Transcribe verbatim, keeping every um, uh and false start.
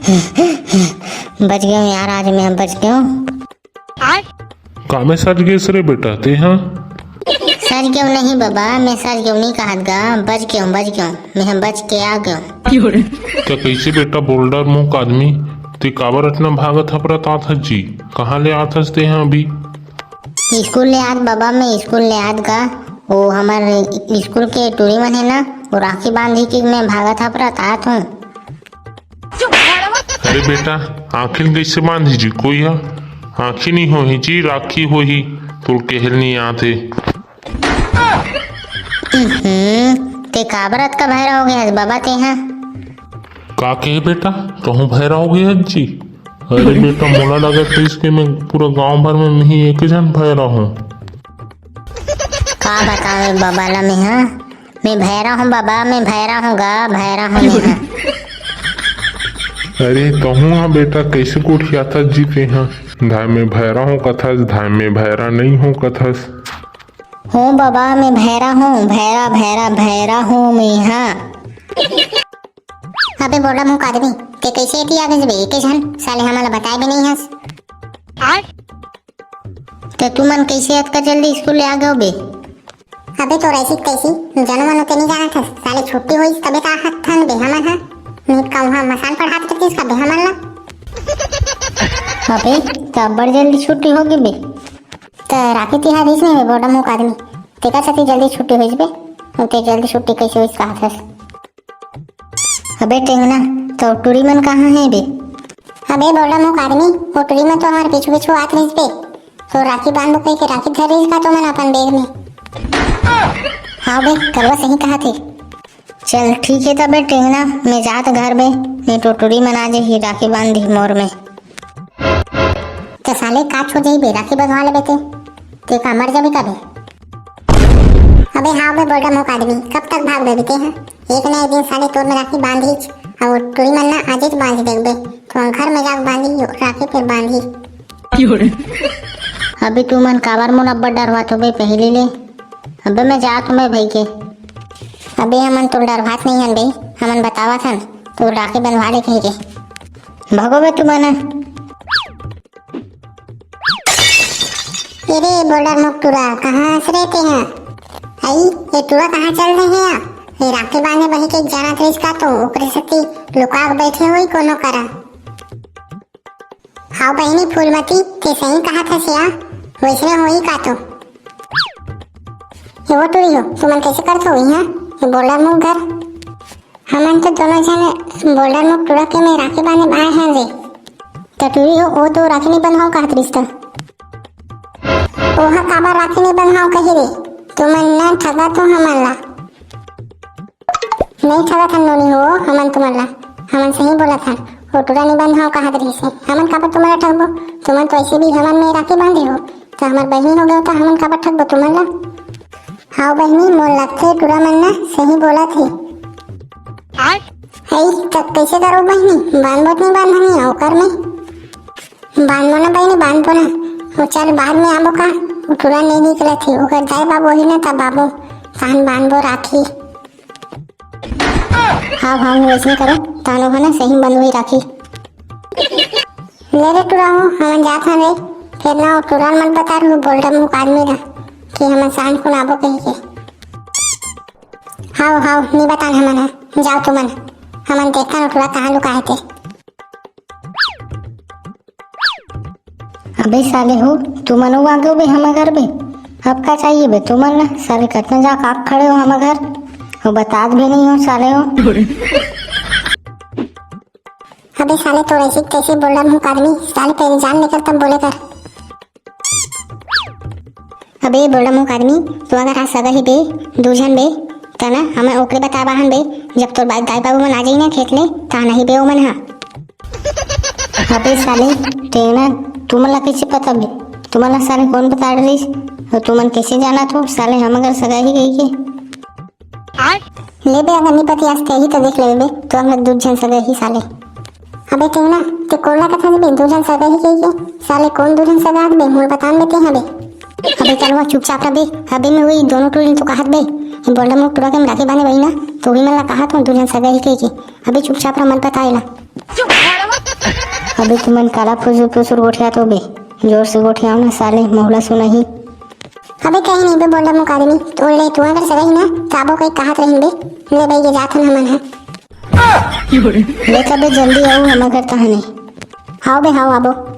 बच गेंव यार, आज मैं बच गेंव। का में सच गेस रे बेटा, तें हा? सच गेंव नहीं बबा, मैं सच गेंव नहीं कहत गा, बच गेंव, बच गेंव, मैं हा बच के आ गेंव। त कइसे बेटा बोल्डर मुख आदमी, तें काबर अतना भागत हफरत आत हस जी? कहाँ ले आत हस तें हा अभी? स्कूल ले आत बबा, मैं स्कूल ले आत गा, वो हमर स्कूल के टूरी मन हे ना, वो राखी बांधी कि मैं भागत हफरत आत हूँ। अरे बेटा, आँखी ल कइसे बांधी जी कोई हा? आँखी नहीं होही जी, राखी होही, तोर केहे ल नहीं आत हे। हम्म, तें काबर अतका भैरा हो गे हस बबा तें हा? का केहे बेटा, तहूँ भैरा हो गे हस जी? अरे बेटा, मोला लगत रहिस कि मैं पूरा गांव भर में मिही एक झन भैरा हूँ। का बतावे बबा ला मैं हा? मैं भैरा हूँ बबा, मैं भैरा हूँ गा, भैरा हूँ मैं हा। अरे तहूँ हा बेटा, कइसे गोठियाथस जी तें हा? धाय मैं भैरा हूँ कथस, धाय मैं भैरा नहीं हूँ कथस। हूँ बबा, मैं भैरा हूँ, भैरा, भैरा, भैरा हूँ मैं हा। अबे बोल्डर मुख आदमी, तें कइसे एती आ गेस बे एके झन? साले हमन ला बताए भी नहीं हस। त तुमन कइसे अतका जल्दी स्कूल ले आ गेव बे? अबे तोर ऐसी तैसी, जनो मनो तें नहीं जानत हस, साले छुट्टी होइस तबे त आहत हन बे हमन हा। नहीं कहूँ हा मसान पढ़ात करतिस का बे हमन ला। अबे त अब्बड़ जल्दी छुट्टी हो गे बे। त राखी तिहार रिहिस नहीं बे बोल्डर मुख आदमी, तेकर सेती जल्दी छुट्टी होइस बे। तें जल्दी छुट्टी कइसे होइस कहत हस? अबे टेंगना, तोर टूरी मन कहाँ हे बे? अबे बोल्डर मुख आदमी, वो टूरी मन तो हमर पीछू पीछू आत रहिस बे। तो राखी बांधबो कहिके राखी धर रहिस का तुमन अपन बैग में? हाँ बे, कलवा सही कहत हे। चल ठीक हे तबे टेंगना, मैं जात घर बे, नहीं तो टूरी मन आ जाही राखी बांधही मोर में। त साले का छो जाही बे, राखी बंधवा लेबे ते, ते का मर जाबे का बे? अबे हाँ बे बोल्डर मुख आदमी, कब तक भागबे बे ते हा? एक ना एक दिन साले तोर में राखी बांधहीच, अउ टूरी मन ना आजेच बांध देखबे, तो घर में जाके बांधी राखी फिर बांधी। अबे तुमन काबर मोला अब्बड़ डरवात हो बे पहली ले? अबे मैं जात हूँ मैं भई के। अबे हमन तो डरवात नहीं हन बे, हमन बतावत हन, तो राखी बंधवा ले कहिके। भगो बे तुमन। ए रे बोल्डर मुख टूरा, कहाँ हस रे ते हा? अई, ये टूरा कहाँ चल रहे हैं? ये राखी बांधे बही के जानत रहिस का तो ओकरे सेती लुका के बैठे होही कोनो करा। हाव बहिनी फूलमती, ते सही कहत हस या, वैसने होही का तो। ये वो टूरी हो, तुमन कैसे करत हो इहाँ? ये बोल्डर मुख घर। हमन तो दोनों झन बोल्डर मुख टूरा के में राखी बांधे आए हन रे। त टूरी हो, वो तो राखी नहीं बंधवाओ कहत रिस त। ओहा काबर राखी नहीं बंधवाओ कही रे? तुमन न ठगा तो हमन ला। नहीं ठगत हन नोनी हो, हमन तुमन ला। हमन सही बोलत हन। वो टूरा नहीं बंधवाओ कहत रिस हे। हमन काबर तुमन ला ठगबो? तुमन तो ऐसे भी हमन में राखी बांधे हो। त हमर बहिनी हो गए त हमन काबर ठगबो तुमन ला? हाव बहिनी, मोर लगथे टूरा मन ना सही बोलत हे। हई, त कैसे करो बहिनी? बांधबो त नहीं बांधनी, ओकर में? बांधबो ना बहिनी, बांधबो ना। वो चल बाद में आबो का? वो टूरा नहीं निकलत हे, ओकर दाई बाबू ही ना, तब आबो। तहन बांधबो राखी। हाव, हाव, वैसने करो, तहन ओहा ना सही बंधोही राखी। ले रे टूरा हो, हमन जात हन रे। फिर ना वो टूरा मन बता रहू बोल्डर मुख आदमी ला कि हमन सांझ कुन आबो कहिके। हाव, हाव, नी बतान हमन ह। जाओ तुमन। हमन देखथन वो टूरा कहाँ लुकाए ते। अबे साले हो, तुमन वो आगे बे हमर घर बे। अब का चाहिए बे तुमन ला? साले कतना जाक आग खड़े हो हमर घर। वो बतात भी नहीं हो साले हो। अबे साले, तोर ऐसी तैसी बोल्डर मुख आदमी, साले पहले जान लेकर तब बोले कर। अबे बोल्डर मुख आदमी, तो अगर आज सगा ही बे, दू झन बे, त ना हमन ओकरे बता बाहन बे, जब तोर बा-, दाई बाबू मन आ जाई ना खेत ले, त नहीं बे ओमन हा। अबे साले, तेना, तुमन ला कैसे पता बे? तुमन ला साले कौन बता रहीस? और तुमन कैसे जानत हो साले हम अगर सगा ही गई के? ले बे, अगर नी पतियास ते ही तो देख लेबे बे, तो हम लोग दू झन सगा ही साले। अबे टेंगना, ते कोन ला कथस बे, दू झन सगा ही कहिके? साले कोन दू झन सगा हस बे, मोर बतान बे ते हा बे। अबे चलवा चुपचाप रह बे, अबे मैं वही दोनों टूरी तो कहत बे, ये बोल्डर मुख टूरा के में राखी बांधे बही ना, तो वही मन ला कहत हूँ दू झन सगा ही कहिके। अबे चुपचाप रह, मत बता एला। अबे तुमन काला फुसुर फुसुर गोठियात हो बे? जोर से गोठियाव ना साले, महुला सुनही। अबे कहीं नहीं बे, बोल डमक आदमी। तो ले तू अगर सगा ही ना, ताबो कहीं कहत रहिन बे। ले भाई, ये जात हन हमन ह। ले तबे जल्दी आओ हमर घर तहने। हाव बे, हाव आबो।